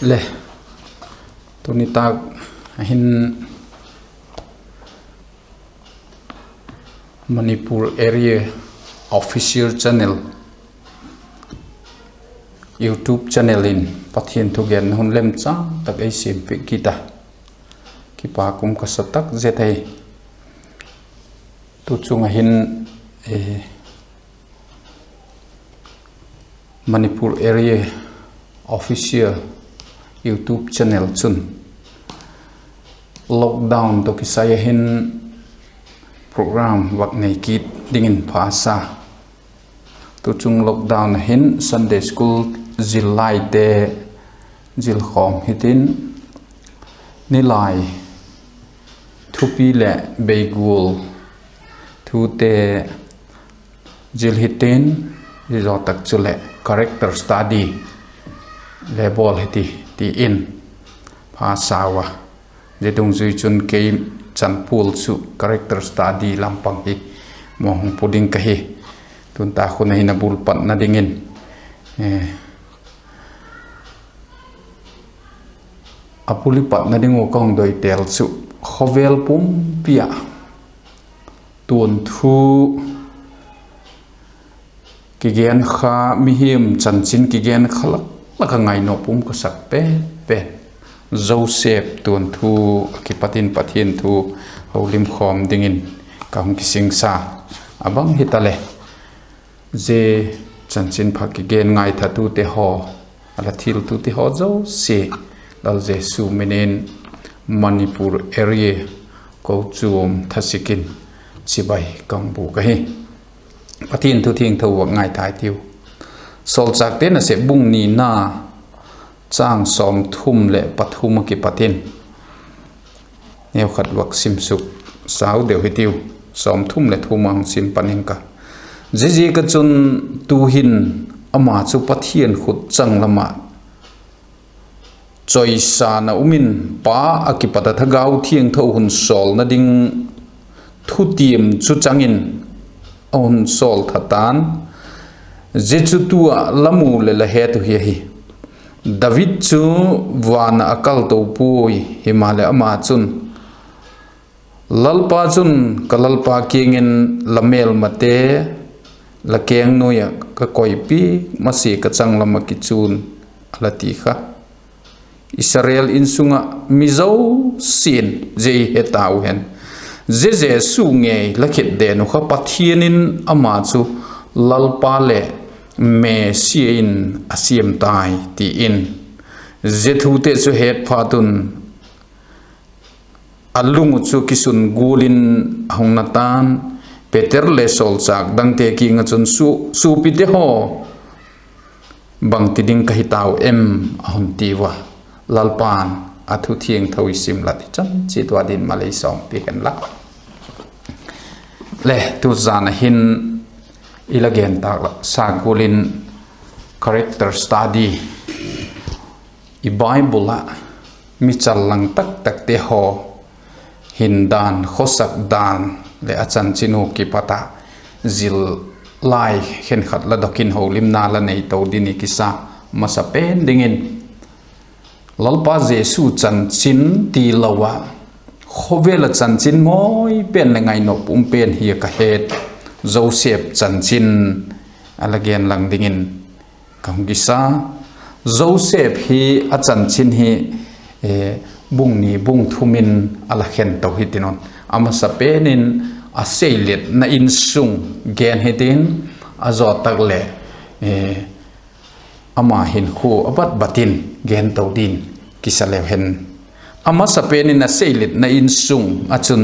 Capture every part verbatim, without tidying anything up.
Le, tuni tâk a hin Manipur Area Official Channel, YouTube channel in Pathian thugenna hun lemchâng tak ei siampiak kit a, kipak um ka sa tak zet ahi. Tu chung ah hin Manipur Area Official YouTube channel chun lockdown tawh kisai a hin program vak nei kit dingin pha a sa. Tu chung lockdown a hin Sunday school zil laite zil khawm hitin, nilai thupi leh beigual thute zil hitin, zia zaw tak chuleh character study le bawl hiti ti in pha sau a. Zia dungzui chun kei chanpual chu character study lam pang hi maw hung pu ding ka hi. Tun ta khun a hin a bul patna dingin, a bul i patna ding uh ka hung doi tel chu, khawvel pumpi ah tuanthu kigen kha, mihing chanchin kigen kha lak lak ah ngainop um ka sak pen pen Joseph tuanthu a kipat in Pathian thu holimkhawm dingin ka hung kisingsa. A bang hitaleh, zia chanchinpha kigen ngaithatute haw, a la thiltute haw zosia, Lal Jesu min in Manipur Area kochuam thasik in chibai ka hung bûk ahi. Pathian thu thiangtho vak ngaithai tiu. Sawlchâkte Nasep bung nina, châng sawmthum leh pathum a kipat in neukhat vak simsuk sau deu hitiu. Sawmthum leh thum a hung sim pan ing ka. Ziaziak ah chun, tu'hin ama chu Pathian khut changlam ah chawisâng a um in, Pa a kipat a Thagau Thiangtho hun sawlna ding thutiam chu chang in a hun sawl tha ta'n; zia chu tu ah la mu leh la het uh hi ahi. David chu van ah a kal to puai, himaleh ama chun, Lalpa chun ka Lalpa kiang in, ‘La mêlmate la keng nuai ah ka koi piak masia ka changlam ah kichuan,’ a la ti kha. Israel insung ah mi zosia'n zia hi he tau hen: Zia Jesu ngei la khit den uh kha Pathian in ama chu Lalpa leh Messia in a siam tai, ti in. Zia thute chu het phat un a lung uh chu kisun gual in a hung na ta'n, Peter leh sawlchâk dangte kiang ah chun, Suapite haw, bangti ding ka hi tau em? a hun tiu a. Lalpa'n a thu thiangtho i sim lat hi chan chiat ua dingin malei sawmpiak hen la. Le, tu zan a hin i la gen tâk la sa gual in character study, i Bible ah mi challang tak takte haw hin dan, khawsak dan leh a chanchin uh kipat ah zil lai khenkhat la dok in holimna la nei to ding i kisa. Masa pen dingin, Lalpa Jesu chanchin tilo ah, khawvel ah chanchin mawi pen leh ngainop um pen hi a ka het Joseph chanchin a la gen lang dingin ka hung kisa. Joseph hi a chanchin hi bung ni bung thum in a la khen to hitin un, a masa pen in a seiletna insung gen hitin, a zaw tak leh ama hinkhua a bat bat in gen to dingin kisa leu hen. A masa pen in a seiletna insung ah chun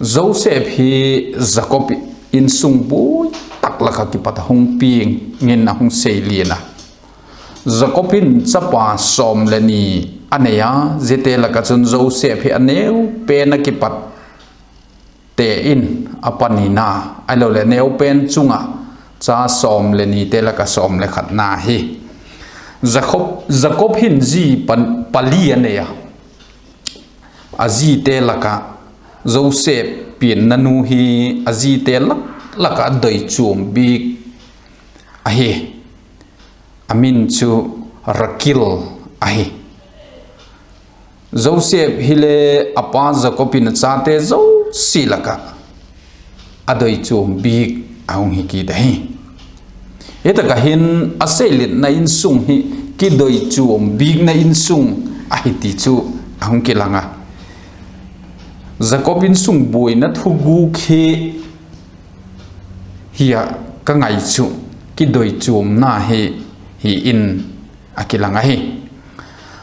Joseph hi Jakob insung buai tak lak ah kipat a hung piang in a hung seilian a. Jakob in chapa sawm leh ni a nei a, ziate lak ah chun Joseph hi a neu pen a kipat te in a panina, ahiloleh neu pen chung ah cha sawm leh nite lak ah sawm leh khatna hi. Jakob, Jakob hin zi pa, pali a nei a. A zite lak ah Joseph pianna nu hi a zite lak lak ah doi chuam bik ahi. A min chu Rakil ahi. Joseph hile a pa Jakob in a chate zosia lak ah a doichuam bik a hung hi kit ahi. Hi tak ah hin a seilitna insung hi kidoichuam bikna insung ahi ti chu a hung kilang a. Jakob insung buaina thuguk hi hia ka ngai chu kidoichuamna hi, hi in a kilang ahi.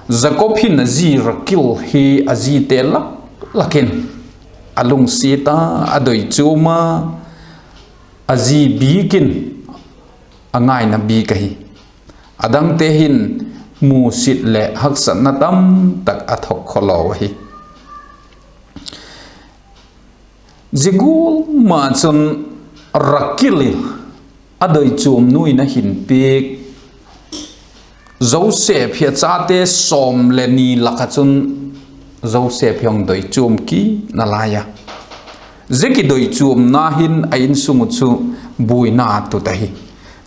Jakob hin a zi Rakil hi a zite lak lak in a lungsiat a, a doichuam a, a zi bik in a ngaina bik ahi. A dangte hin musit leh haksatna tamtak a thokkhawlo ahi. Zia gual ma chun Rakil in a doichuamnu in a hin piak Joseph hi a chate sawm leh ni lak ah chun Joseph hi hung doichuam kit nalai a. Zia kidoichuamna hin a insung uh chu buaina tut ahi.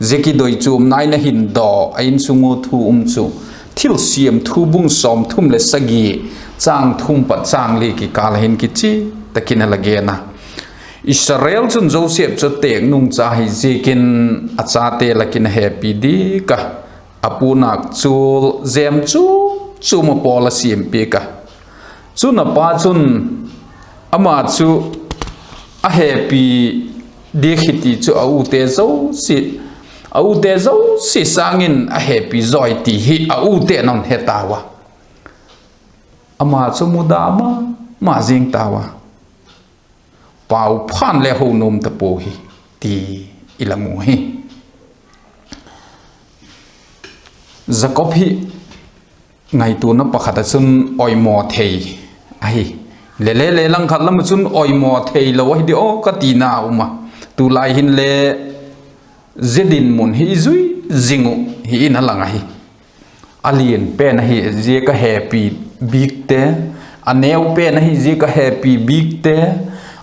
Zia kidoichuamna in a hin daw a insung uh thu um chu Thilsiam Thu bung sawmthum leh sagi, châng thum pat châng li kikâl ah hin kichian tak in a la gen a. Israel chun Joseph chu têk nungcha hi ziakin a chate lak in a hepi dik a, a puan âkchual zem chuam chuam a pawl a siam piak a. Chun a pa chun ama chu a hepi dik hi ti chu a ute zosia, a ute zosia sâng in a hepi zawi ti hi a ute'n a he tau a. Ama chu muda ma ma zing tau a, pau phan le ho nuam ta pua hi ti i la mu hi. Jakob hi ngaituana pakhat ah chun oimaw thei ahi. Le le le langkhat lam ah chun oimaw theilo ahi di aw ka tina um a. Tulai hinle zia dinmun hi i zui zing uh hi in a lang ahi. A lian pen ahi ziak a hepi bikte, a neu pen ahi ziak a hepi bikte,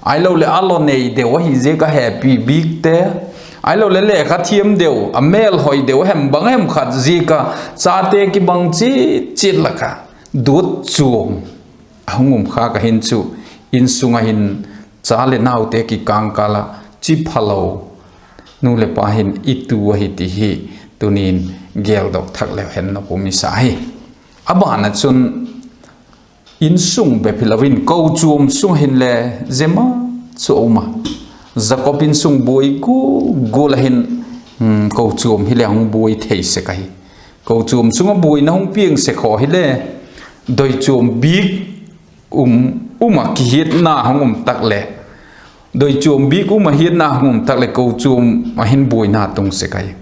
ahiloleh a law nei deu ahi ziak a hepi bikte, ahiloleh lekha thiam deu, a mêlhoi deu a hem bang hem khat ziak a chate kibang chiat chiat lak ah duat chuam a hung um khâk a hin chu, insung ah hin cha leh naute kikângkâl ah chi phalo nu leh pa hin i tu ahi ti hi tuni'n geldok thak leu hen nop um i sa hi. A ban ah chun insung bep hilo in kochuam sung ah hinle zia ma chu a um a. Jakob insung buai gual gual ah hin, kochuam hile hung buai thei sek ahi. Kochuam sung ah buaina hung piang sek haw hile doichuam bik um, um ah kihiatna hung um tak leh, doichuam bik um ah hiatna hung um tak leh kochuam ah hin buaina tung sek ahi.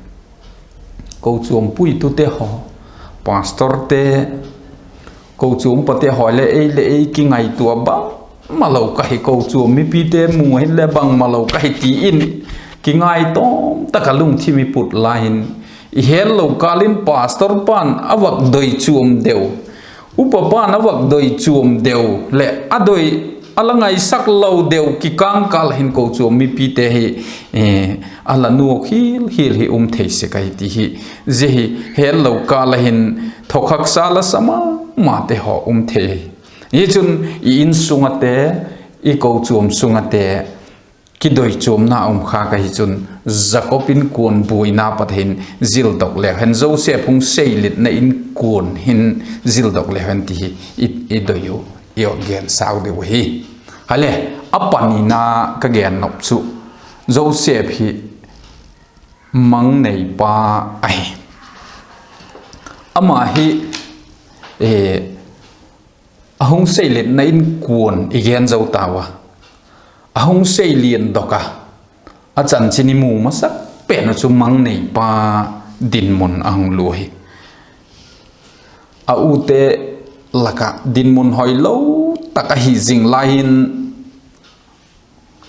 Kochuam puitute haw, pastorte, kochuam pate haw le ei leh ei kingaitua bangmalo ka hi, kochuam mipite mu ah hinle bangmalo ka hi ti in kingaitawm tak ah lungthim i put lai hin, i hetlo kâl in pastor pa'n a vak doichuam deu, upa pa'n a vak doichuam deu leh a doi a la ngaisak lo deu kikângkâl hin kochuam mipite hi a la nuak hial hial hi um thei sek ahi ti hi, zia hi hetlo kâl ah hin thawkhaksa la sa ma mate haw um thei. Hi chun i insung ate, i kochuam sung ate kidoichuamna um khâk ahi chun, Jakob inkuan buaina pat hin zildok leu hen, Joseph hung seilitna inkuan hin zildok leu hen ti hi i doi u, i gen sau diu ahi. Hale, a panina ka gen nop chu Joseph hi mang neipa ahi. Ama hi a hung seilitna inkuan i gen zo tau a, a hung seiliandok a, a chanchin i mu masak pen uh chu mang neipa dinmun a hung lua hi. A ute lak ah dinmun hoilo tak ahi zing lai in,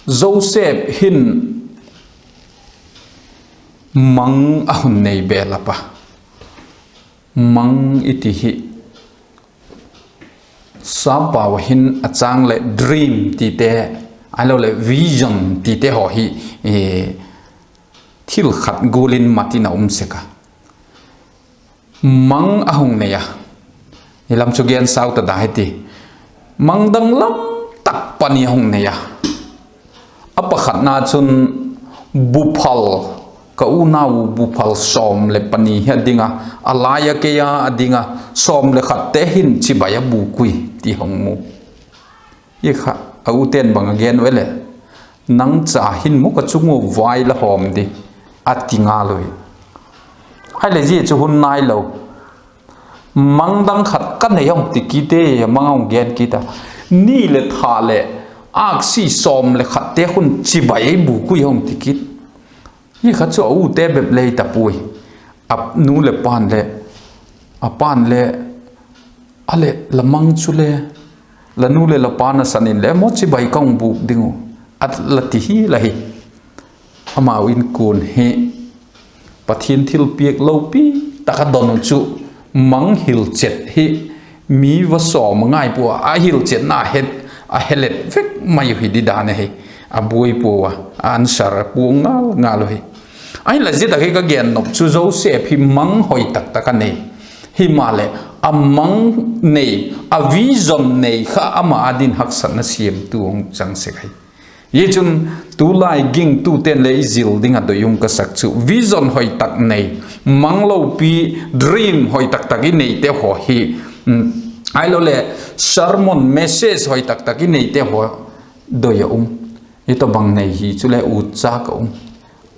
Joseph hin mang a hun nei bel a pa. Mang i ti hi sapau ah hin a châng leh dream tite, ahiloleh vision tite haw hi thil khat gual in mat in a um sek a. Mang a hung nei a, Hi lam chu gen sau ta da hi ti. Mang dang lam tak pani hung nei a. A pakhatna chun buphal, ka unau buphal sawm leh pani hi a ding a, a lai a kei a a ding a, sawm leh khatte hin chibai a bûk ui ti hung mu. Hi kha a ute'n bang a gen ua leh, nang cha hin mu ka chung ua vai la hawm di, a ti ngal ui. Ahileh zia chu hun nai lo. Mang dang khat ka nei hung ti kit e, mang a hung gen kit a. Ni leh tha leh âksi sawm leh khatte khun chibai ei bûk ui hung ti kit. Hi kha chu a ute bep le hi ta puai. A nu leh pa'n le, a pa'n le, a leh la mang chu le, la nu leh la pa nasan in le maw chibai ka hung bûk ding uh, a la ti hi la hi. Amau inkuan hi Pathian thilpiak lopi tak a don uh chu mang hilchet hi mi va sawm a ngai pua a, a hilchetna a helet vek mai uh hi di dan ahi. A buai pua a, answer a puang ngal ngal uh hi. Ahinla zia tak hi ka gen nop chu Joseph hi mang hoi tak tak a nei. Himaleh a mang nei, a vision nei kha ama â ding haksatna siamtu hung chang sek ahi. Hi chun tulai gingtute'n le i zil ding a doi um ka sak chu vision hoi tak nei, mang lopi, dream hoi tak tak i neite haw hi, ahiloleh sermon message hoi tak tak i neite haw doi a um. Hi tawhbang nei hi chule utchâk a um.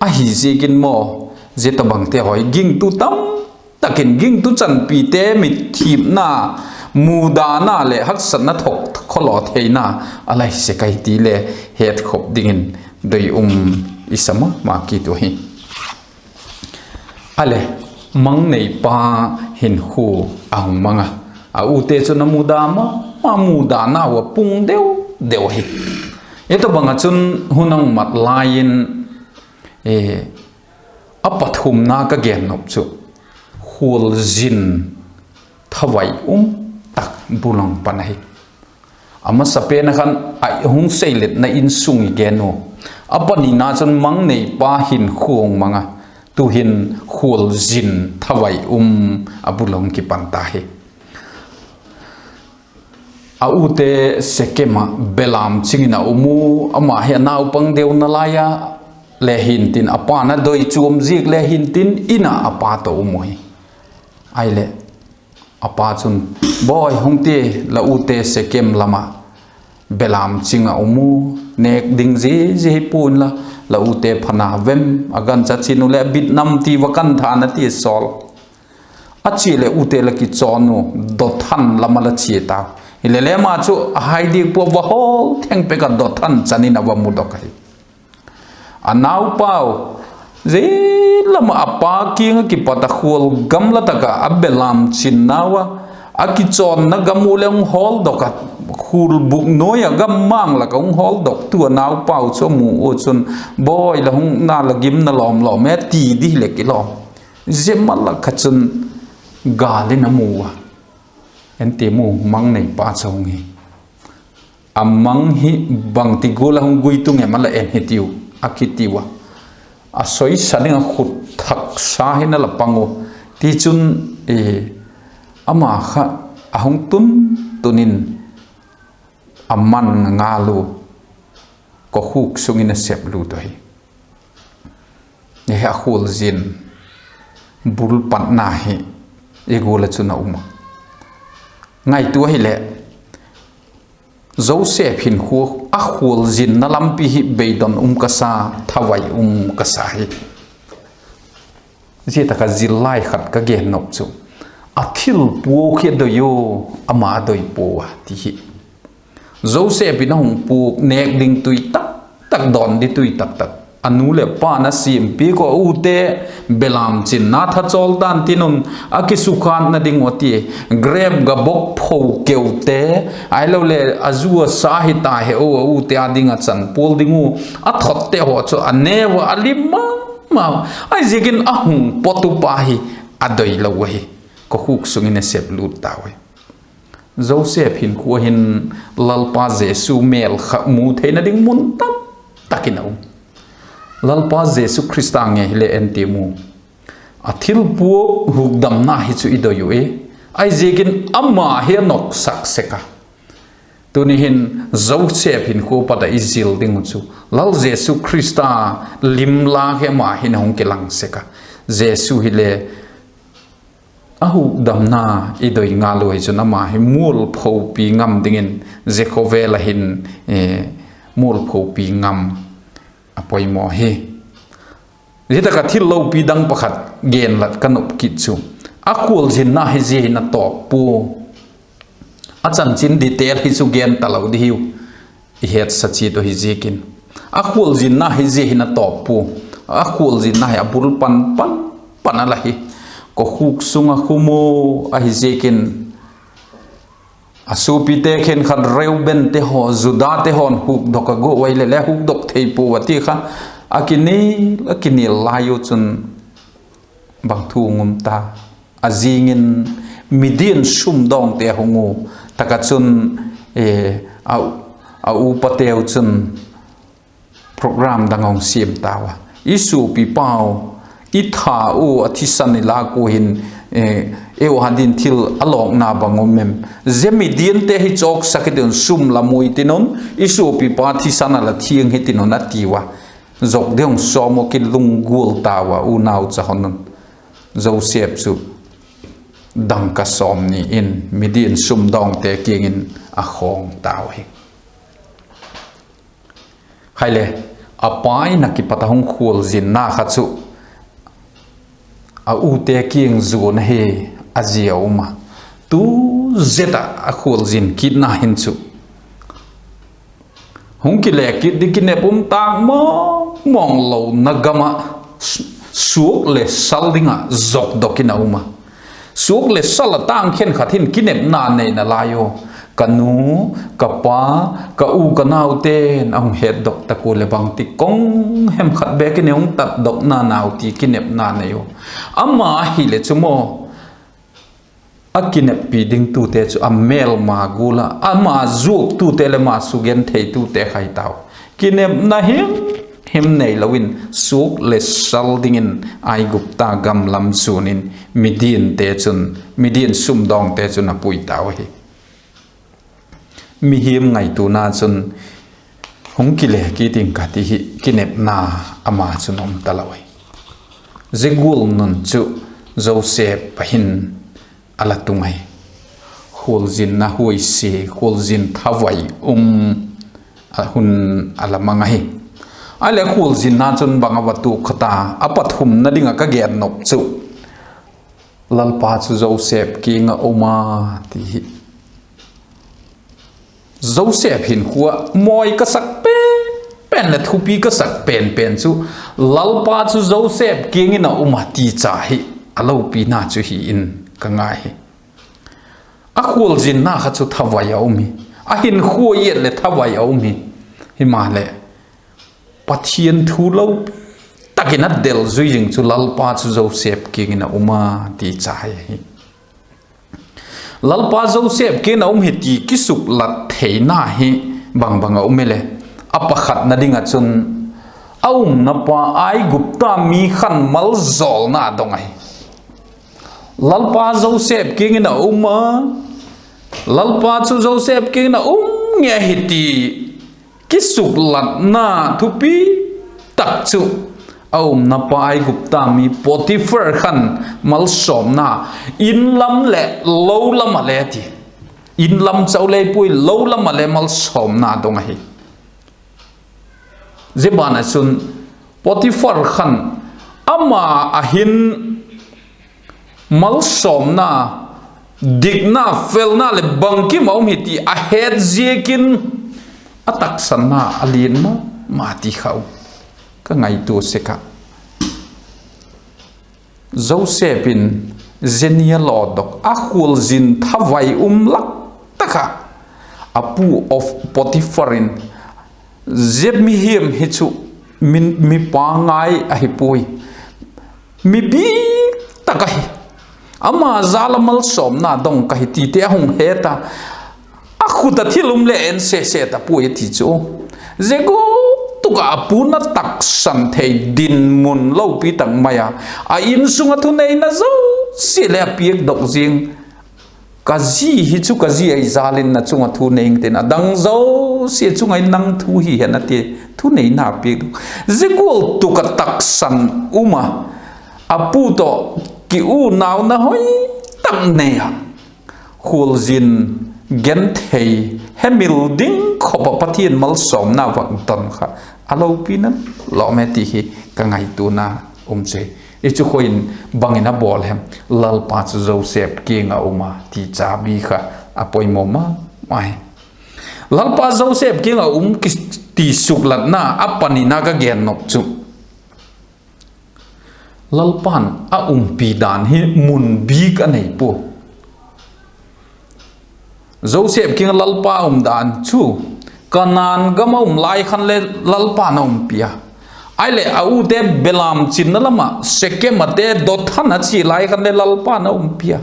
Ahi ziakin maw, zia tawhbangte haw hi gingtu tam tak in gingtu chanpite mitthipna, mudana leh haksatna thok khawlaw theina a la hi sek ahi ti le hetkhop dingin doi um i sa ma ma kit uh hi. A leh, mang neipa hinkhua a hung mang a, a ute chun a muda ma ma, mudanau a pung deu deu ahi. Hi tawhbang ah chun hun a hung mat lai in, a pathumna ka gen nop chu khualzin thavai um tak bul a hung pan ahi. A masapen a khan a hung seiletna insung i gen u. A panina chun mang neipa hinkhua hung mang a, tu'hin khualzin thavai um a bul a hung kipan ta hi. A ute Sekem ah belam ching in a um u, ama hi a naupang deuna lai a le hintin, a pa'n a doi chuam ziak le hintin, in ah a pa tawh um uhi. Ahileh, a pa chun, Bawi, hung ti, la ute Sekem lam ah belam ching ah um u, nêk ding zia zia hi pua inla, la ute pha na vem, a gancha chin u leh a bit nam ti va kan than a ti sawl. A chia leh ute la kichawn u, Dothan lam ah la chia tau. Hilele ama chu a hai diak pua, va hawl theng pek ah Dothan chan in a va mudok ahi. A naupau, zia lam ah a pa kiang ah kipat a khual gamla tak ah a belam chinnau a, a kichawnna gam u leh hung hawldok a, khulbuk nuai ah gam mang lak ah hung hawldoktu a naupau chu a mu u chun, Bawi, la hung na la gimna lawm lawm e, ti di hileh kilawm. Zia ma lak kha chun gâl in a mu a, en ti mu, mang neipa chu hung hi. A mang hi bangti gual a hung guitung em a la en hi tiu, a kitiu a. A soisa ding a khut thaksa hin a la pang u. Tichun, ama kha a hung tun tun in a man ngal u, kokhuk sung in a sep lut ahi. Hi a khualzin bul patna hi i gual ah chun a um a. Ngaitua hileh, Joseph hinkhua a khualzinna lampi hi beidong um ka sa, thavai um ka sa hi. Zia tak ah zillai khat ka gen nop chu, a thil puak hi a doi u, ama a doi pua a ti hi. Joseph in a hung puak nêk ding tui tak tak, dawn di tui tak tak, a nu leh pa'n a siampiak uh a ute belam chinna thachawl dan tin un, a kisukhâtna ding uh a ti, grep ga bawk pho keute, ahiloleh a zu a sa hita he u a ute â ding ah chan pual ding u a thotte haw chu a neu a, a lim ma ma. Ahiziakin a hung pawt upa hi a doi lo ahi. Kokhuk sung in a sep lut tau hi. Joseph hinkhua hin Lalpa Jesu mêl kha mu theina ding mun tam tak in a um. Lalpa Jesu Khrista ngei hileh en ti mu, a thil puak hukdamna hi chu i doi u e. Ahiziakin ama hi a noksak sek a. Tuni hin Joseph hinkhua pat ah i zil ding uh chu Lal Jesu Khrista lim la hi ama hin a hung kilang sek a. Jesu hile a hukdamna i doi ngal u hi chun ama hi mualphopi ngam dingin zia khawvel ah hin mualphopi ngam a poimaw hi. Zia tak ah thil lopi dang pakhat genlat ka nop kit chu, a khualzinna hi zia hin a tawp pua. A chanchin detail hi chu gen talo di hiu, i hetsa chiat uh hi ziakin. A khualzinna hi zia hin a tawp pua. A khualzinna hi a bul pan pan pan a la hi. Kawkhuk sung ah khum u ahi ziakin, a suapite khenkhat Reubente haw, Judate haw'n hukdok a guai leh le hukdok thei pua a ti kha, a kinil a kinil lai u chun bang thu hung um ta? A zing in Midian sumdawngte a hung u tak ah chun, a upateu chun program dang a hung siam tau a, i suapipau, i that u a thisan i lak ua hin, eu ha din thil a lawkna bang um em? Zia Midiante hi chawksak i tin un, sum la mui tin un, i suapipa thisan a la thiang hi tin un a tiu a. Zok ding hung sawm u, kilunggual tau a, unau cha hon un Joseph chu dangka sawmni in Midian sumdawngte kiang in a khawng tau hi. Haile, a pa in a kipat a hung khualzinna kha chu a ute kiang zuan ahi, a zia um a. Tu zet ah a khualzin kitna hin chu hung kile kit di kinep um tâk mawng mawng lona gam ah suak leh sal ding ah zokdok in a um a. Suak leh sal a tâng khenkhat hin kinepna nei nalai u. Ka nu, ka pa, ka u ka naute'n a hung hetdok tak ua leh bangti kong hem khat bêk in hung tatdokna nau ti kinepna nei u. Ama hileh chu maw, a kineppi dingtute chu a mêlma gual ah, ama zuaktute leh ama sugentheitute khai tau. Kinepna him him neilo in suak leh sal dingin Aigupta gam lam zuan in Midiante chun, Midian sumdawngte chun a pui tau ahi. Mihing ngaituana chun hung kile kit ing ka ti hi kinepna ama chun um talo hi. Zia gual nun chu Joseph a hin a la tung ahi. Khualzinna huaisia, khualzin thavai um a hun a la mang ahi. Ahileh khualzinna chun bang a va tuak kha ta? A pathumna ding ah ka gen nop chu Lalpa chu Joseph kiang ah um a ti hi. Joseph hinkhua mawi ka sak pen pen leh thupi ka sak pen pen chu Lalpa chu Joseph kiang in a um a ti cha hi a lopina chu hi in ka ngai hi. A khualzinna kha chu thavai a um hi. A hinkhua i et leh thavai a um hi. Himaleh, Pathian thu lopi tak in a del zui zing chu Lalpa chu Joseph kiang in a um a ti cha hi ahi. Lalpa Joseph kiang in a um hi ti kisuklat theina hi bang bang a um e le, a pakhatna ding ah chun a umna pa Aigupta mi khan malzawlna dong ahi. Lalpa Joseph kiang in a um a, Lalpa chu Joseph kiang in a um ngei ahi ti kisuklatna thupi tak chu a umna pa Aigupta mi Potiphar khan malsawmna, in lam leh lo lam ah le ti, in lam chau lei puai, lo lam ah le malsawmna dong ahi. Zia ban ah chun Potiphar khan ama a hin malsawmna, dikna, felna leh bangkim a um hi ti a het ziakin a taksanna a lian ma ma ti kha u ka ngaitua sek ah. Joseph in zia ni a lawdok a khualzin thavai um lak tak ah a pu Potiphar in, zia mihiam hi chu mi, mi pangai ahi puai, mi bik tak ahi, ama jal a malsawmna dong ka hi tite a hung het a, a khut ah thil um leh en sese ta puai a ti chu. Zia gual tuk ah a pu'n a taksan thei dinmun lopi tak mai a, a insung ah thuneina zosia leh a piakdok ziang, Ka zi hi chu ka zi ahi jâl in na chung ah thu nei ing tin, a dang zosia chung ah in nang thu hi hen a ti, thuneina piak ding. Zia gual tuk ah taksan um ah, a pu tawh kiunauna hoi tak nei ah, khualzin genthei, hemil ding khop ah Pathian malsawmna vak don kha a lopina lawm e ti hi ka ngaituana um chu. I chu khoi in bang in a bawl hem? Lalpa chu Joseph kiang ah um a ti chabi kha a poimaw ma ma hi. Lalpa Joseph kiang ah um ki ti suklatna a panina ka gen nop chu, Lalpa'n a umpi dan hi mun bik a nei pua. Joseph kiang ah Lalpa um dan chu, Kanaan gam ah um lai khan le Lalpa'n a umpi a. Ahileh a ute belam chinna lam ah Sekem ate Dothan a chia lai khan le Lalpa'n a umpi a.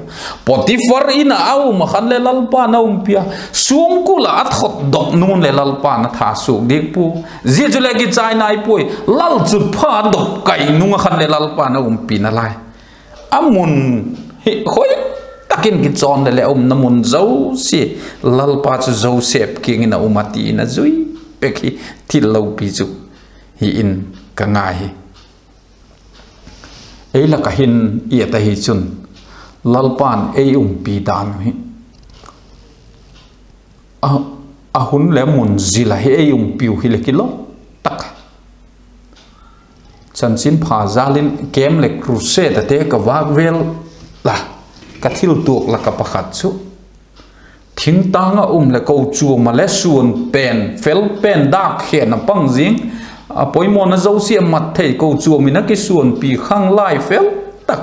Potiphar in ah a um ah khan le Lalpa'n a umpi a. Suangkul ah a thotdok nung leh Lalpa'n a thasuak diak pua. Zia chu le kichai nai puai, lalchutpha a dop kai nung ah khan le Lalpa'n a umpina lai. A mun hi khoi tak in kichawn leh leh a umna mun zosia, Lalpa chu Joseph kiang in a um a ti in a zui pek hi thil lopi chu hi in ka ngai hi. Ei lak ah hin i et ahi chun, Lalpa'n ei umpi dan uh hi a, a hun leh mun zil ah hi ei umpiu hileh kilawm tak. Chanchinpha jâl in camp leh crusade ate ka vâk vel a, ka thiltuak lak ah pakhat chu, thingtâng ah um leh kochuam ah le suan pen, fel pen dâk khen a pang zing, a poimawna zosia mat thei, kochuam in a kisuanpi khanglai fel tak,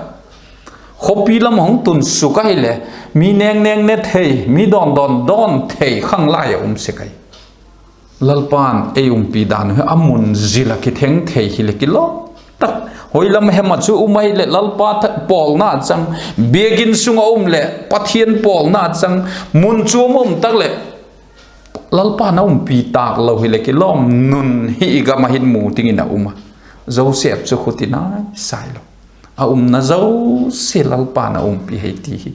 khawpi lam hung tun suk ahileh, mi neng neng ne thei, mi dawn dawn dawn thei khanglai a um sek ahi. Lalpa'n ei umpi dan uh hi a mun zil ah kitheng thei hileh kilawm tak. Hoi lam hem ah chu um ahileh Lalpa pawlna chang, biakin sung ah um leh Pathian pawlna chang, mun chuam ah um tak leh Lalpa'n a umpi tâk lo hileh kilawm nun hi i gam ah hin mu dingin a um a. Joseph chu khuti nai sai lo, a umna zosia Lalpa'n a umpi hi ti hi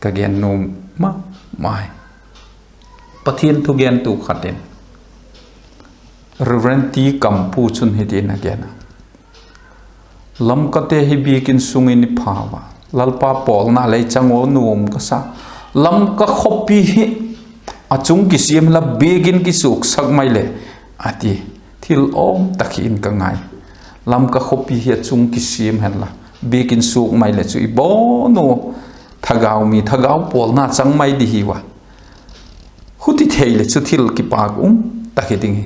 ka gen nuam ma ma hi. Pathian thugentu khat in, Reverend T. Kampu chun hiti'n a gen a: Lamkate hi biakin sung in i phau a, Lalpa pawlna lei chang ua nuam ka sa. Lamka khawpi hi a chung kisiam la, biakin kisuaksak mai leh, a ti. Thil awm tak hi in ka ngai. Lamka khawpi hi a chung kisiam hen la, biakin suak mai leh chu i bawn u, thagau mi, thagau pawlna chang mai di hiu a. Huti thei leh chu thil kipâk um tak hi ding hi.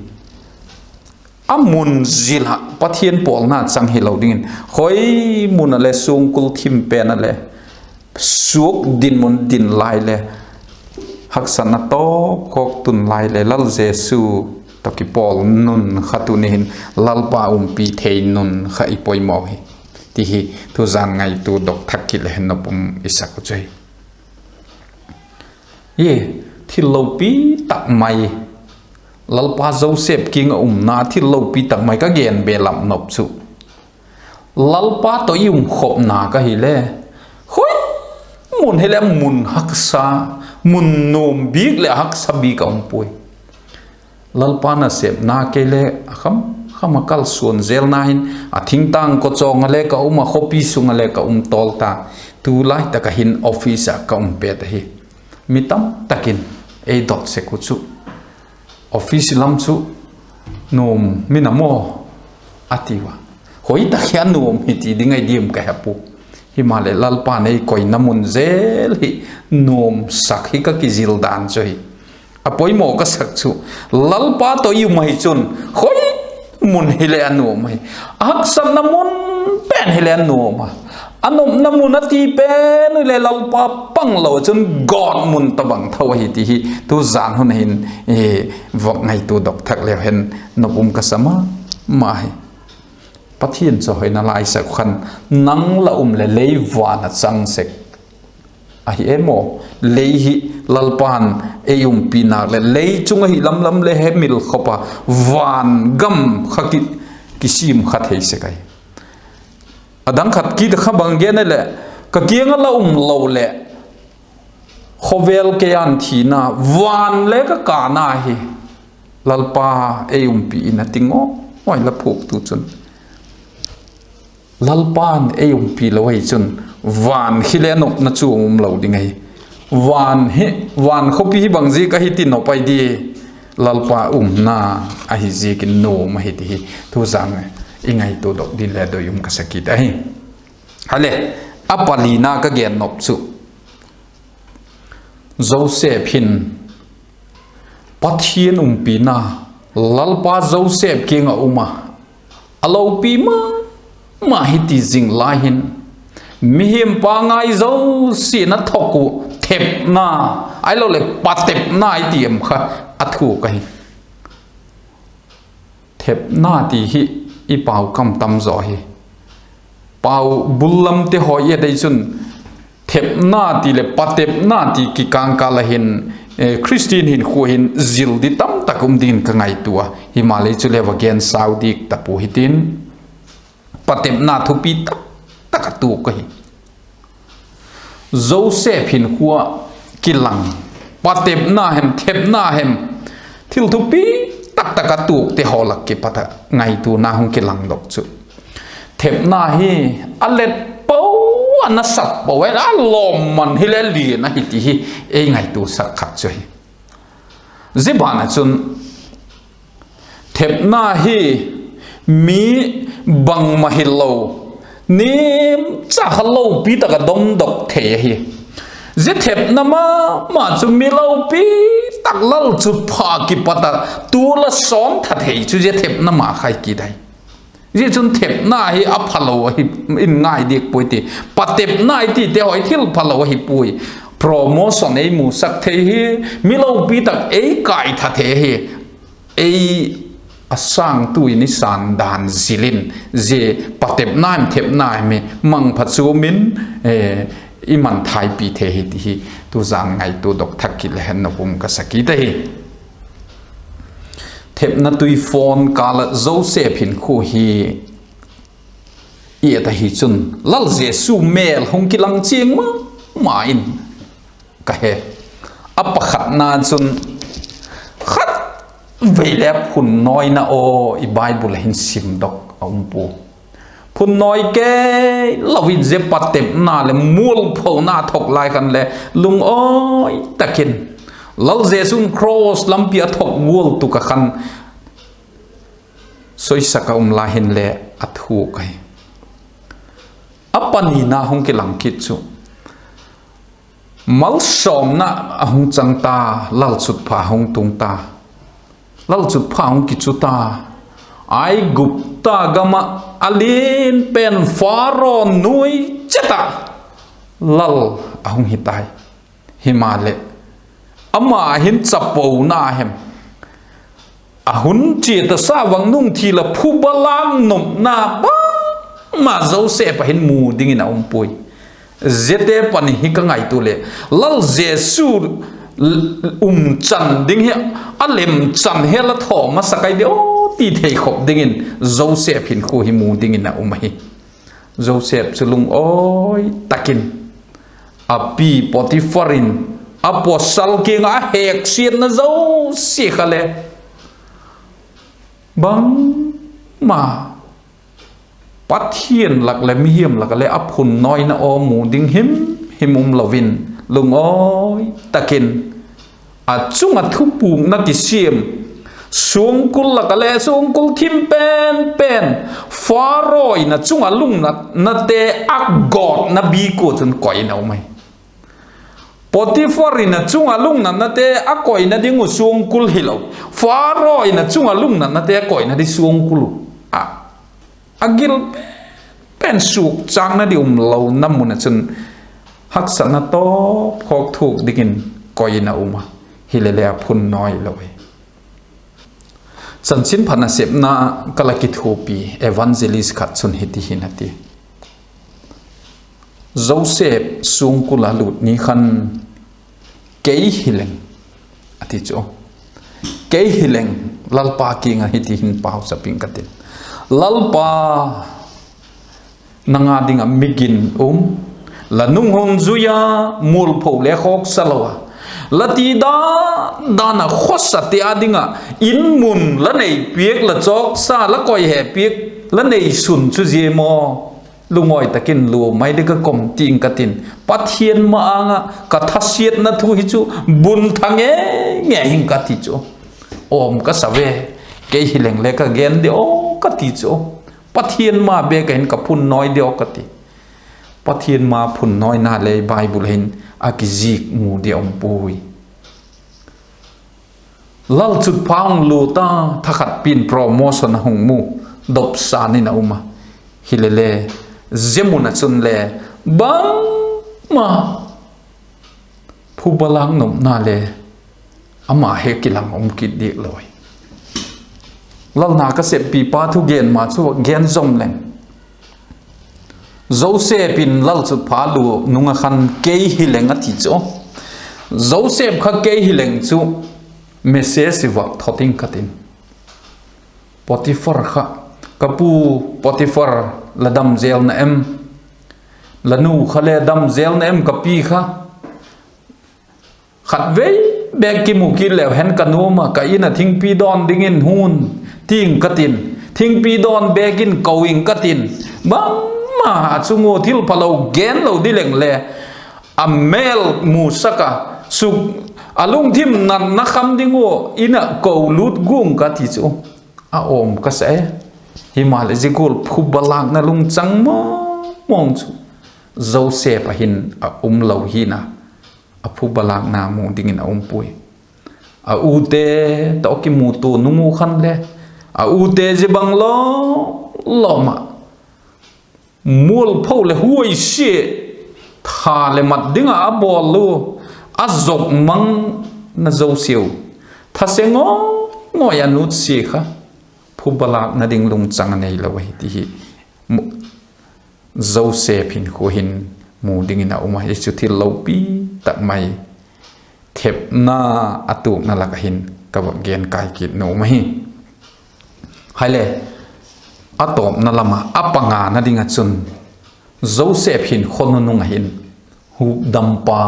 A mun zil ah Pathian pawlna chang hilo dingin, khoi mun ah le suangkul thim pen ah le, suak dinmun din lai le, haksatna tawp khawk tun lai le, Lal Jesu tawh kipawl nun kha tuni hin Lalpa umpi thei nun kha i poimaw hi, ti hi tuzan ngaitua dok thak kit le hen nop um i sak u chu hi. Thil lopi tak mai, Lalpa Joseph kiang ah umna thil lopi tak mai ka gen belap nop chu, Lalpa tawh i um khopna ka hile, khoi mun hile mun haksa, mun nuam bik leh haksa bik a um puai. Lalpa nasepna kei le a kham kham a kalsuan zelna hin, a thingtâng kawchawng ah le ka um a, khawpi sung ah le ka um tawl ta. Tu lai tak ah hin office ah ka um pet ahi. Mi tam tak in ei dot sek u chu, office lam chu nuam mi na maw, a tiu a. Hoi tak hi a nuam hi ti ding ahi diam ka he pua. Himaleh Lalpa'n ei koina mun zel hi nuamsak hi ka kizil dan chu hi. A poimaw ka sak chu, Lalpa tawh i um ahi chun, khoi mun hile a nuam ahi. A haksatna mun pen hile a nuam a. A nopna mun a ti pen hile Lalpa pang lo chun gawt mun tawhbang tho ahi ti hi tuzan hun hin vak ngaitua dok thak leu hen nop um ka sa ma ma hi. Pathian chawihoina laisak khan, nang la um leh lei van a chang sek ahi e maw. Lei hi Lalpa'n ei umpi nak leh lei chung ahi lam lam le hemil khop a van gam kha ki, kisiam kha thei sek ahi. A dang khat kit kha bang gen a leh, ka kiang ah la um lo leh Khawvel kei an thina, van le ka kâna hi Lalpa ei umpi in a ti ngawi ngawi la phuaktu chun, Lalpa'n ei umpi lo ahi chun, van hi le nopna chuam um lo ding ahi. Van hi, van khawpi hi bang ziak ahi ti nop ai di, Lalpa umna ahi ziakin nuam ahi ti hi tuzan i ngaituadok ding le doi um ka sa kit ahi. A le, a palina ka gen nop chu, Joseph hin Pathian umpina Lalpa Joseph kiang ah um a, a lopi ma ma hi ti zing lai hin, mihing pangai zosia'n a thuak uh thepna, ahiloleh patepna i ti em kha, a thuak ahi. Thepna ti hi i pau kam tam zaw hi. Pau bul lamte haw i et ei chun, thepna ti leh patepna ti kikângkâl ah hin, Khristian hinkhua hin zil di tamtak um dingin ka ngaitua a, himaleh chule va gen sau dik ta pua hitin, patepna thupi tak tak a tuak ahi. Joseph hinkhua kilang, patepna hem thepna hem, thil thupi tak tak a tuakte haw lak kipat ah ngaituana hung kilangdok chu, thepna hi a let po, a nasat po, a lawmman hile lian ahi ti hi ei ngaituasak khat chu hi. Zia ban ah chun thepna hi mi bangma hilo, nemcha kha lopi tak a dongdok thei ahi. Zia thepna ma ma chu mi lopi tak lalchutpha kipat ah tu la sawm tha thei chu zia thepna ma kha hi kit ahi. Zia chun thepna hi a phalo ahi in ngai diak puai ti. Patepna i tite haw hi thil phalo ahi puai. Promotion ei musak thei hi, mi lopi tak ei kai tha thei hi. Ei a sângtu in i sân dan zil in, zia patepna hem thepna hem hi mangpha chuam in i man thaipi thei hi ti hi tuzan ngaituadok thak kit le hen nop um ka sa kit ahi. Thepna tuifawn kâl ah Joseph hinkhua hi i et ahi chun, Lal Jesu mêl hung kilang chiang ma ma in ka he. A pakhatna chun, khatvei le phun nawina aw i Bible ah hin simdok a um pua. Phun nawi kei lo in zia patepna leh mualphona thok lai khan le lungawi tak in, Lal Jesu'n cross lampi a thok gual tuk ah khan soisak a um lai hinle a thuak ahi. A panina hung kilang kit chu, malsawmna a hung chang ta, lalchutpha hung tung ta, lalchutpha hung kichu ta, Aigupta gam ah a lian pen Pharaoh nuai chet ah lal a hung hi tai. Himaleh, ama hin chapona hem, a hun chia ta sa vang nung thil ah phuba lâk nopna bangma Joseph ah hin mu dingin a um puai. Ziate pani hi ka ngaitua leh, Lal Jesu umchan ding hi, a lemchan hi la thaw masak ai di aw ti thei khop dingin Joseph hinkhua hi mu dingin a um ahi. Joseph chu lungawi tak in, a pi Potiphar in a pawsal kiang ah a hêksiatna zosia kha le bangma Pathian lak leh mihing lak ah le a phun nawina aw mu ding him him um lo in, lungawi tak in a chung ah thupukna kisiam, suangkul lak ah le suangkul thim pen pen, Pharaoh in a chung ah lungnatnate a gawtna bik ua chun koi in a um ahi. Potiphar in a chung ah lungnatnate a koina ding uh suangkul hilo, Pharaoh in a chung ah lungnatnate a koina ding suangkul uh a, a gil pen suakchâkna ding um lona mun ah chun haksatna tawp khawk thuak dingin koi in a um a, hilele a phun nawi lo hi. Chanchinpha nasepna ka la kithuapi evangelist khat chun hiti hin a ti: Joseph suangkul a lût ni khan, kei hileng, a ti chu, kei hileng Lalpa kiang ah hiti hin pauchap ing ka tin, Lalpa, nang â ding ah mi ginum, La nung hun zui a, mualpho le khawksa lo a, la ti dan dan ah khawsate â ding ah in mun la nei piak, la chawksa la koi he piak, la neisun chu zia maw? Lungawi tak in lua mai ding ka kom, ti'n ka ti'n. Pathian ma-âng ah ka thasiatna thu hi chu bun tha ngei ngei hing ka ti chu. Awm ka sa ve, kei hileng le ka gen diu ka ti chu. Pathian ma bêk ah hin ka phun nawi diu ka ti. Pathian ma phun nawina le Bible hin a kizik mu dia um puai. Lalchutpha hung lua ta, thakhat pi'n promotion a hung mu, dopsân in a um a. Hilele, zia mun ah chun le bangma phubalâk nopna le ama he kilang um kit diak lo hi. Lalna ka seppipa thugen ma chu gen zom leng, Joseph in lalchutpha lua nung ah khan kei hileng a ti chu, Joseph kha kei hileng chu message i vak thot ing ka ti'n. Potiphar kha, ka pu Potiphar, la dam zel na em? La nu kha le dam zel na em, ka pi kha? Khatvei bêk kimu kit leu hen ka nuam a, ka in ah thingpi dawn dingin hun, ti'n ka ti'n. Thingpi dawn bêk in ko ing ka ti'n. Bangma a chung ua thil phalo gen lo di leng le, a mêl musak a, suk, a lungthim natna kham ding ua in ah ko lut guang ka ti chu. A awm ka sa e. Himaleh zia gual phubalâkna lungchang mawng mawng chu Joseph ah hin a um lo hi'n a, a phubalâkna mu dingin a um puai. A ute tawh kimutua nung u khan le, a ute zia bang lawm lawm ah mualpho leh huaisia, tha leh mat ding ah a bawl u, a zuak mang na zosiau, thase ngawi ngawi a nutsia kha, phubalâkna ding lungchang a neilo ahi ti hi Joseph hinkhua hin mu dingin a um ahi chu, thil lopi tak mai, thepna a tuakna lak ah hin ka va gen kai kit nuam ahi. Hile, a tawpna lam ah a pangana ding ah chun, Joseph hinkhua nunung ah hin hukdampa,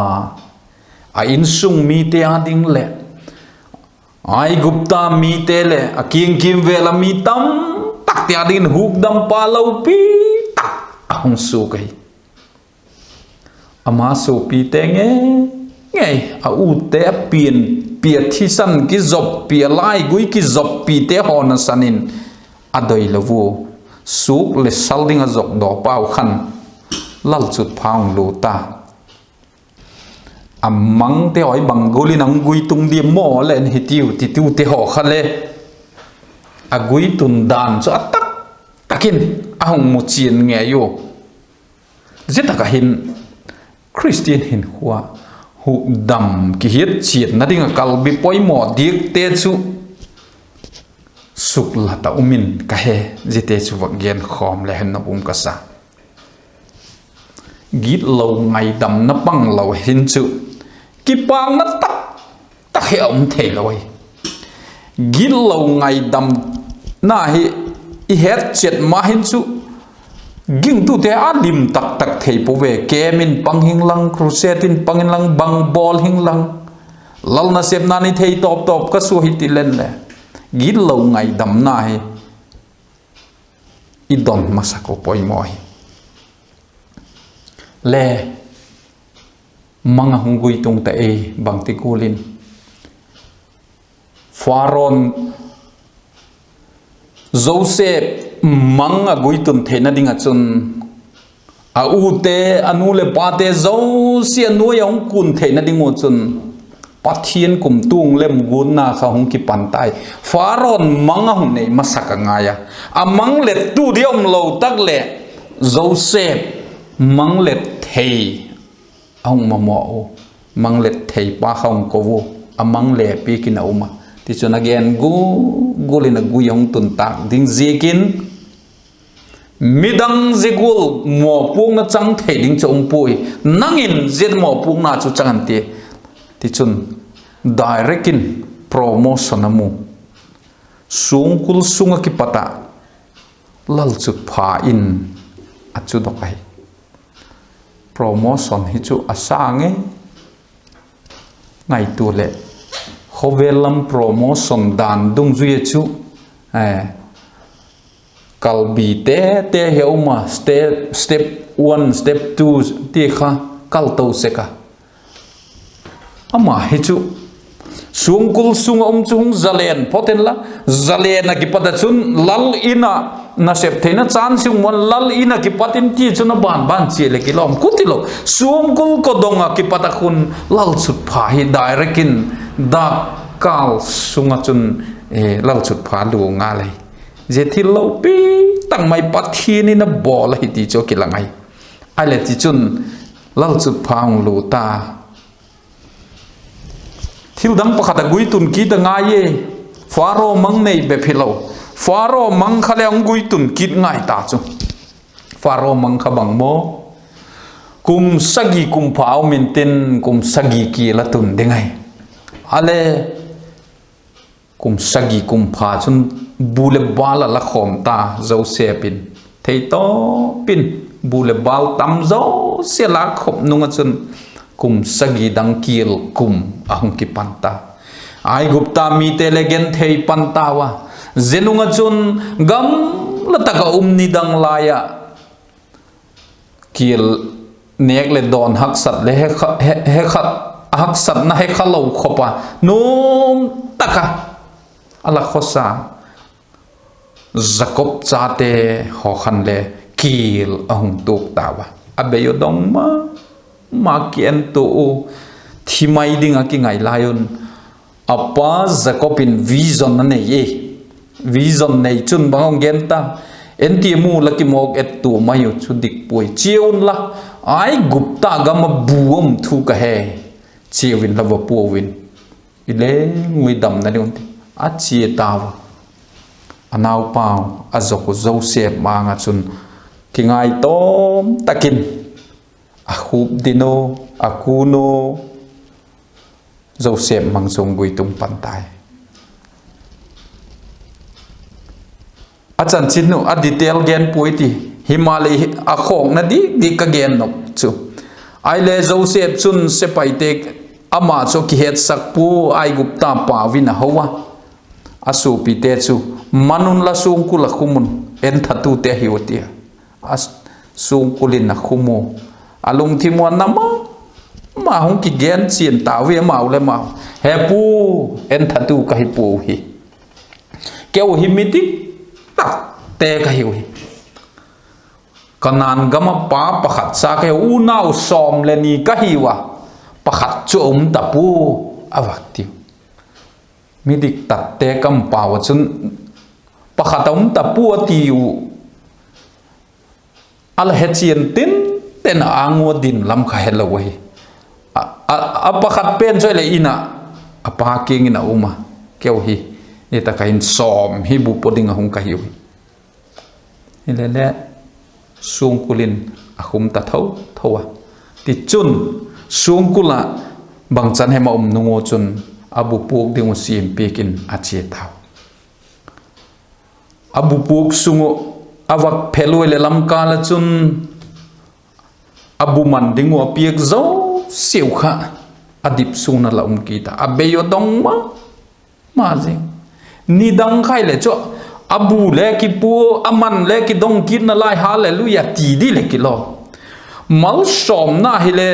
a insung mite â ding leh Aigupta mite leh a kiang kîmvêl a mi tamtakte â dingin hukdampa lopi tak a hung suak ahi. Ama suapite ngei ngei, a ute a pianpi, a thisan kizoppi, a laigui kizoppite haw nasan in a doi lo ua, suak leh sal ding a zuakdaw pau khan lalchutpha hung lua ta. A mangte haw hi bang gual in a hung guitung diam maw le hitiu titute haw kha le, a guitun dan chu a tak tak in a hung mu chian ngei ua. Zia tak ah hin Khristian hinkhua hukdam kihiat chiatna ding ah kalbi poimaw diakte chu suklat a um in ka he, ziate chu va genkhawm le hen nop um ka sa. Gitlo ngaidamna pang lo hin chu kipakna tak tak hi a um theilo ahi. Gitlo ngaidamna hi i het chiat ma hin chu gingtute a lim tak tak thei puau ve. Camp in pang hing lang, crusade in pang hing lang, bang bawl hing lang, lal nasepna ni thei tawp tawp ka sua hi ti len le, gitlo ngaidamna hi i don masak uh poimaw hi. Le, mang a hung guitung ta ei, bangti gual in Pharaoh'n Joseph mang a guitun theina ding ah chun, a ute, a nu leh pate zosia a nuai a hung kun theina ding uh chun, Pathian kumtuang lemguatna kha hung kipan tai. Pharaoh'n mang a hung nei masak a ngai a, a mang let tu di um lo tak leh, Joseph mang let thei a hung mamaw u, mang let thei pa kha hung ko u, a mang le piak in a um a. Tichun a gen gu, gual in a gui a hung tun tâk ding ziakin, midang zia gual mawpuakna chang thei ding chu um puai. Nang in zia mawpuakna chu chang an ti. Tichun direct in promotion a mu. Suangkul sung ah kipat ah lalchutpha in a chudok ahi. promotion hi chu a sâng e. Ngaitua leh, khawvel lam promotion dan dungzui a chu, kalbi tete hi a um a, step, step one, step two ti kha kal to sek a. Ama hi chu suangkul sung ah um chu hung zalen phot inla, zalen ah kipat ah chun lal in ah, nasep theina chance hung muan, lal in ah kipat in ti chun a ban ban chia leh kilawm kut hilo. Suangkul kawdong ah kipat ah khun lalchutpha hi direct in dâkkâl sung ah chun lalchutpha lua ngal ahi. Zia thil lopi tak mai Pathian in a bawl ahi ti chu a kilang ahi. Ahileh tichun lalchutpha hung lua ta. Thil dang pakhat a guitun kit a ngai e. Pharaoh mang nei bep hilo, Pharaoh mang kha le hung guitun kit ngai ta chu. Pharaoh mang kha bang maw? Kum sagi kum pha um intin, kum sagi kial a tun ding ahi. A le, kum sagi kum pha chun bu leh bâl a la khawm ta Joseph in. Theitawp in bu leh bâl tam zosia lâk khop nung ah chun kum sagi dang kial kum a hung kipan ta. Aigupta mite le genthei pan tau a. Zia nung ah chun gamla tak ah um nidang lai ah kial nêk leh dawn haksat leh he kha, he, he kha, haksatna he kha lo khop a, nuam tak a a la khawsa Jakob chate haw khan le kial a hung tuak tau a. A bei u dong ma ma, kientua u, thi mai ding ah kingai lai un. A pa Jakob in vision a nei e. Vision nei chun bang a hung gen ta? En ti mu la kimawk et tua mai u chu dik puai, chia unla, Aigupta gam ah bu um thu ka he, chia unla va pua un, i leng ui damna ding un, ti a chia tau a. A naupau a zawk uh Joseph ma-âng ah chun kingaitawm tak in a khûp din u, a kun u, Joseph mang chu hung guitung pan tai. A chanchin uh a detail gen puai ti, himaleh a khawkna dik dik ka gen nop chu. Ahile Joseph chun sepaite, ama chu kihetsak pua, Aigupta pau in a ho a, a suapite chu, Man unla, suangkul ah khum un, enthatute hiu, a ti a. Suangkul in a khum u, a lungthim ua na ma ma hung kigen chian tau hi amau le amau, He pu, enthatu ka hi puau hi. Keu hi mi dik takte ka hiu hi. Kanaan gam ah pa pakhat cha ka hiu, unau sawm le ni ka hiu a, pakhat chu a um ta pua, a vak tiu. Mi dik takte kampau ah chun pakhat a um ta pua a tiu. A la hechian tinten a, âng ua din lam kha helo ahi. A, a, a pakhat pen chu ahileh in ah a pa kiang in a um a, Keu hi, i tak ah hin sawm hi bu paw ding a hung ka hiu hi. Hilele suangkul in a khum ta tho tho a. Tichun, suangkul ah bangchan hem a um nung ua chun a bu puak ding uh siampiak in a chia tau. A bu puak sung uh a vak phel ua leh lamkâl ah chun a bu man ding uh a piak zosiau kha a dip sung ah la um kit a, a bei ua dong ma ma zing. Nidang kha ahileh chu a bu le kipua, a man le kidong kitna lai, Hallelujah ti di leh kilo. Malsawmna hile,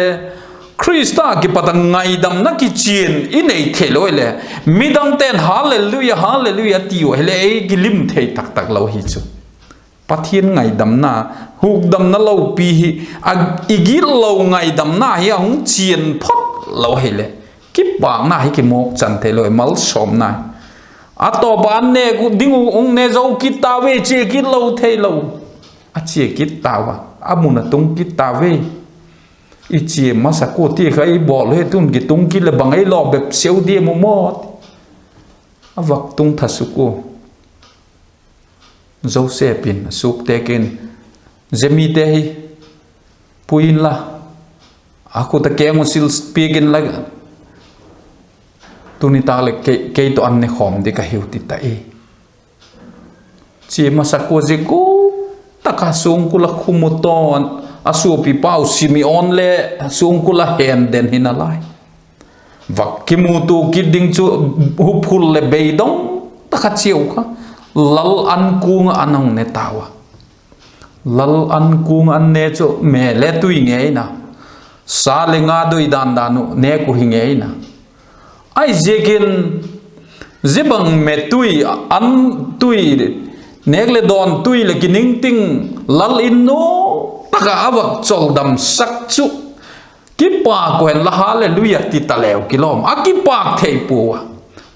Khrista kipat a ngaidamna kichian i nei theilo ahileh, midangte'n Hallelujah, Hallelujah tiu ahileh ei kilim thei tak tak lo hi chu. Pathian ngaidamna, hukdamna lopi hi, a, i gitlo ngaidamna hi a hung chian phot lo ahileh, kipâkna hi kimawk chan theilo, malsawmna hi. A tawp a an nêk uh ding uh hung ne zo kit tau ve, chia kit lo theilo. A chia kit tau a, a mun a tung kit tau ve. I chia masak ua ti kha i bawl hi tun kitung kit leh bang ei law bep seu diam u maw? A vak tung tha suk ua. Joseph in a suakte kiang in, Zia mite hi pui inla, a khut a keng uh sil piak inla, tuni tâk leh kei, kei tawh an ne khawm ding ka hiu, ti ta e. Chia masak ua zia gual tak a suangkul a khum u tawn, a suapipau Simeon le sungkul a hen den hi nalai. Vak kimutua kit ding chu huphul leh beidong tak a chiau kha, lal ankuang ah an hung ne tau a. Lal ankuang an ne chu me le tui ngeina, sa le nga doi dan dan uh nêk uh hi ngeina. Ahiziakin, zia bang me tui, an tui, nêk leh dawn tui leh kiningting, lal In nuam tak ah a vak choldamsak chu, kipâk uh hen la, Hallelujah ti ta leu kilawm a, kipâk thei pua a.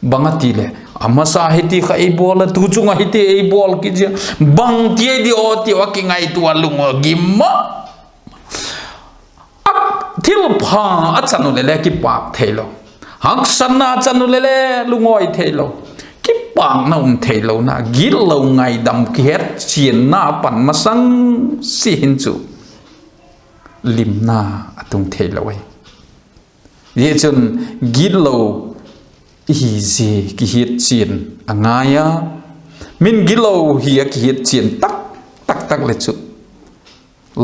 Bang a ti leh, a masa hi ti kha ei bawl a, tu chung ah hi ti ei bawl kit zia, bang ti ei di aw tiu a kingaitua lung uh gim a, a thilpha a chan uh leh le kipâk theilo, haksatna chan uh leh le lungawi theilo, kipâkna um theilona, gitlo ngaidam kihetchianna pan masang si hin chu limna a tung theilo ahi. Zia chun gitlo i hi zia kihiatchian a ngai a, min gitlo hi a kihiatchian tak tak tak leh chu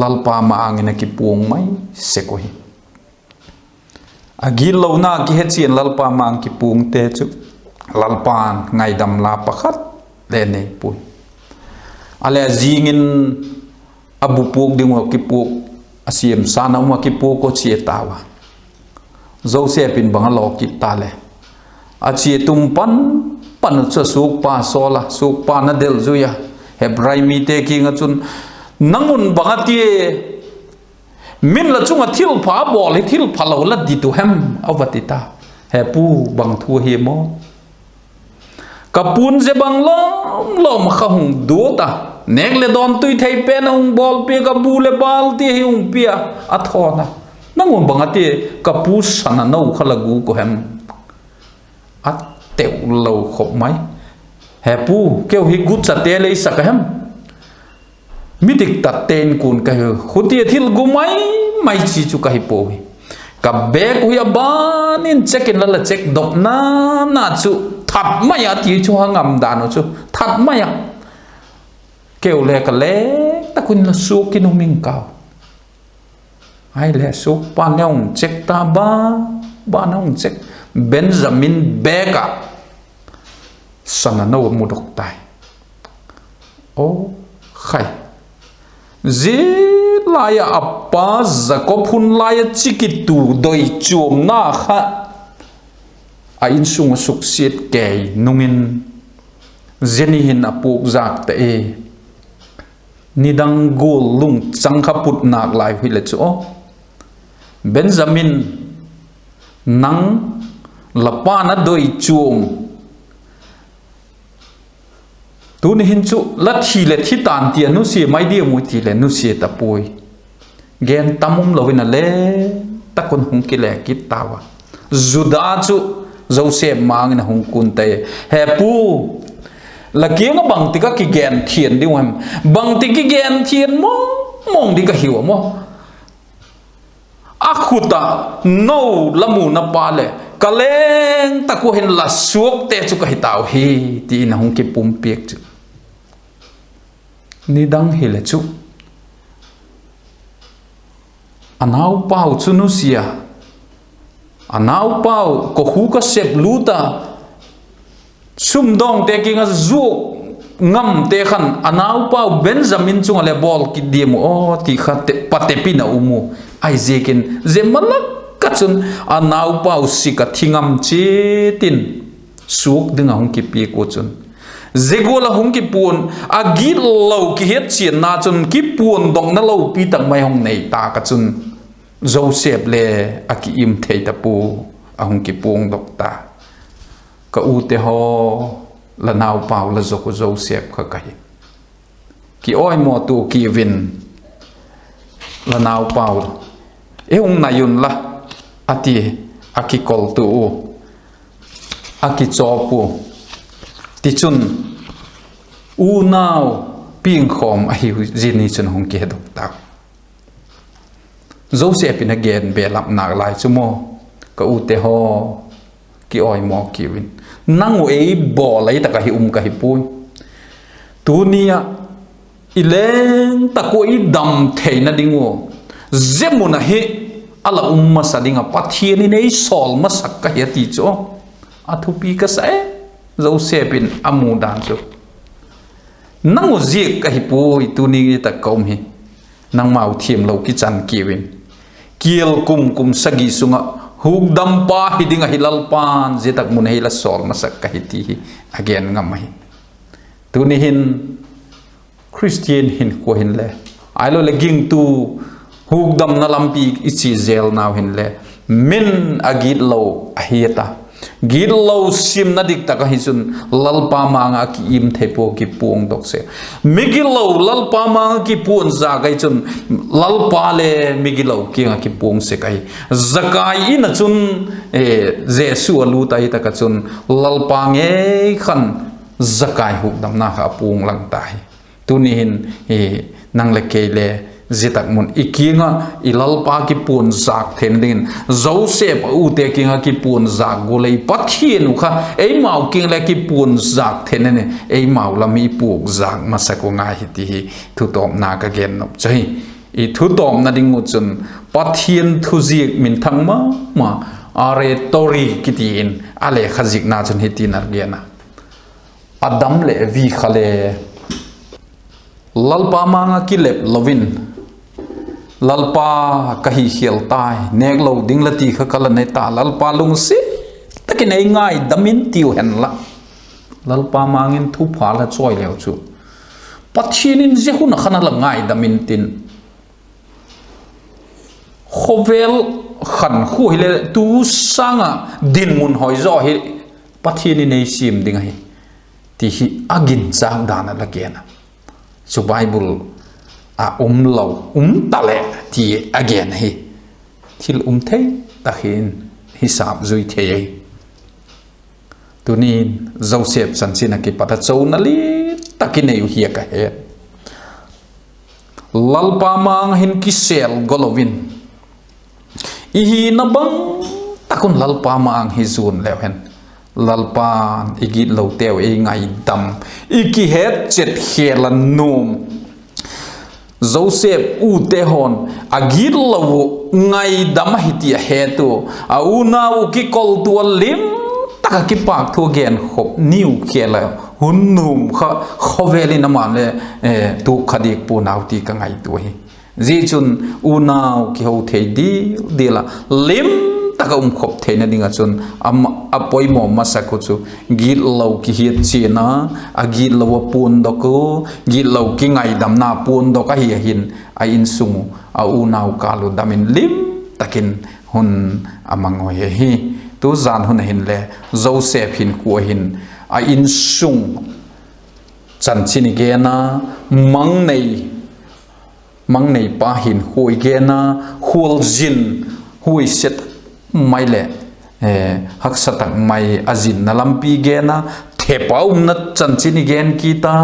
Lalpa ma-âng in a kipuang mai sek uhi. A gitlona kihechian Lalpa ma-âng kipuangte chu Lalpa'n ngaidam la pakhat le nei puai. A leh a zing in a bu puak ding uh a kipuak, a siamsana um a kipuak uh chia tau a. Joseph in bang a law kit ta le, a chia tum pan pan uh chu a suakpa sawl a, suakpa'n a delzui a, Hebrai mite kiang ah chun, Nang un bang a tia min la chung ah thilpha bawl hi thilphalo la dit uh hem? a va ti ta. He pu, bang thu ahi maw? Ka pu'n zia bang lawm lawm kha hung duat a, nêk leh dawn tui thei pen a hung bawlpiak a, bu leh bâl ti hi hung pia a, a thawn a. Nang un bang a tia ka pu sana no kha la gûk uh hem? A teu lo khop mai. He pu, keu hi guchate lei sak a hem? Mi diktatte inkuan ka hi, hutia thil gu mai mai chi chu ka hi puau hi. Ka bêk uh hi a ban in check in la, la check dopna na chu that mai a ti chu, ha ngam dan uh chu that mai a. Keu le ka leng tak un la suak in um ing kau. Ahile suakpa'n a hung check ta, ba, ba na hung check. Benjamin bêk ah sana no a mudok tai. Aw khai. Zia lai ah a pa Jakob hun lai ah chi kitu doi chuamna kha a insung ah suksiat kei nung in, zia ni hin a puakzâk ta e. Nidang gual lungchang kha put nâk lai uh hile chu aw, Benjamin, nang, la pa'n a doi chuam, tuni hin chu la thi leh thi ta'n ti a nusia mai diam u ti leh nusia ta puai. Gen tam um lo in a leng tak un hung kile kit tau a. Judah chu Joseph ma-âng in a hung kun tai. He pu, la kiang ah bangtik a kigen thian ding uh hem? Bangtik kigen thian mawng mawng ding ka hiu a maw? A khut ah no la muna pa leh ka leng tak ua hin la suakte chu ka hi tau hi, ti in a hung kipumpiak chu. Nidang hile chu a naupau chu nusia, a naupau kokhuk a sep lût a, sumdawngte kiang ah zuak ngamte khan a naupau Benjamin chung ah le bawl kit diam uh aw ti kha patep in a um u. Ahiziakin zia malak ah chun a naupau sik ah thi ngam chiat in suak ding a hung kipiak ua chun, zia gual a hung kipuan, a gitlo kihiatchianna chun kipuandokna lopi tak mai hung nei tâk ah chun, Joseph le a ki im thei ta pua, a hung kipuangdok ta. Ka ute haw, la naupau la zuak uh Joseph kha ka hi. Kiawimawtu kiu in, la naupau i hung nai unla, a ti, a kikoltu u, a kichawp u. Tichun, unau piangkhawm ahiu zia ni chun hung kihedok tau. Joseph in a gen belap nâk lai chu maw, ka ute haw, kiawimaw kiu in, nang uh ei bawl lai tak ahi um ka hi puai. Tuni ah i leng tak ua i dam theina ding ua zia mun ah hi a la um masa ding ah Pathian in ei sawl masak ka hi a ti chu, a thupi ka sa e. Joseph in a mu dan chu, nang u ziak ahi puai, tuni tak ka um hi, nangmau thiamlo kichan kiu in, kial kum kum sagi sung ah hukdampa hi ding ahi Lalpa'n zia tak mun ah hi la sawl masak ka hi ti hi a gen ngam ahi. Tuni hin Khristian hinkhua hinle, ahiloleh gingtu hukdamna lampi i chia zelnau hinle, min a gitlo ahi ta. Gitlo simna dik tak ahi chun Lalpa ma-âng ah a ki im thei pua, kipuangdok sek. Migilo Lalpa ma-âng ah kipuan zak ahi chun Lalpa le migilo kiang ah kipuang sek ahi. Zakai in ah chun, Jesu a lut ahi tak ah chun Lalpa ngei khan Zakai hukdamna kha a puang lang ta hi. Tuni hin nang le kei le zia tak mun i kiang ah i Lalpa kipuan zak theina dingin, Joseph a ute kiang ah kipuan zak gual leh i Pathian uh kha eimau kiang le kipuan zak theina ni, eimau lam i puak zak masak uh ngai hi ti hi thutawpna ka gen nop chu hi. I thutawpna ding uh chun Pathian thuziak minthang ma ma, oratory kiti in a lekha zikna chun hitin a gen a: Adam leh Evi kha le Lalpa ma-âng ah kilep lo in, Lalpa, ka hi khial tai, nêklo ding la ti kha ka la ne ta, Lalpa, lungsiat tak in ei ngaidam in, tiu hen la. Lalpa ma-âng in thupha la chawi leu chu, Pathian in zia hun ah khan a la ngaidam intin, khawvel khan khu hile tu sâng ah dinmun hoi zaw hi Pathian in ei siam ding ahi, ti hi a ginchâk dan ah la gen a. Chu Bible ah um lo, um taleh ti a gen ahi. Thil um thei tak hi in, hisap zui thei ahi. Tuni'n Joseph chanchin ah kipat a chona lian tak i nei uh hi a ka he. Lalpa ma-âng hin kisêl go lo in, i hina bang tak un Lalpa ma-âng hi zuan leu hen, Lalpa'n i gitloteu ei ngaidam, i kihetchet khêl a nuam. Joseph ute haw'n a gitlo uh ngaidam ahi ti a het ua, a unau uh kikoltu a lim tak ah kipâk thu a genkhop niu khêl a hun nuam kha khawvel in ama'n le tuak kha diak pua'n au ti ka ngaitua hi. Zia chun unau kiho thei dil dil ah lim tak ah umkhop theina ding ah chun a poimaw masak uh chu gitlo kihiat chiana, a gitlo a puandok uh, gitlo kingaidamna puandok ahi a hin, a insung uh, a unau kâl uh dam in lim tak in hun a mang uh ahi. Tu zan hun ah hinle Joseph hinkhua hin a insung chanchin i gen a, mang nei, mang neipa hinkhua i gen a, khualzin huaise tak mai leh haksa tak mai a zinna lampi gen a, thep a umna chanchin i gen kit a,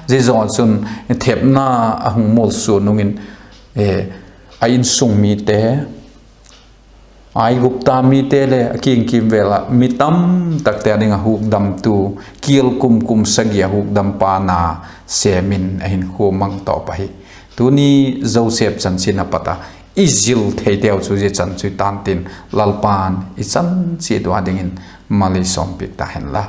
zia zaw chun thepna a hung mualsuan nung in a insung mite, Aigupta mite leh a kingkimvêl ah mi tamtakte â ding ah hukdamtu, kial kum kum sagi a hukdampa na sêm in a hinkhua mang tawp ahi. Tuni Joseph chanchin a pat a i zil theiteu chu zia chan chu i tan tin, Lalpa'n i chan chiat ua dingin mal ei sawmpiak ta hen la.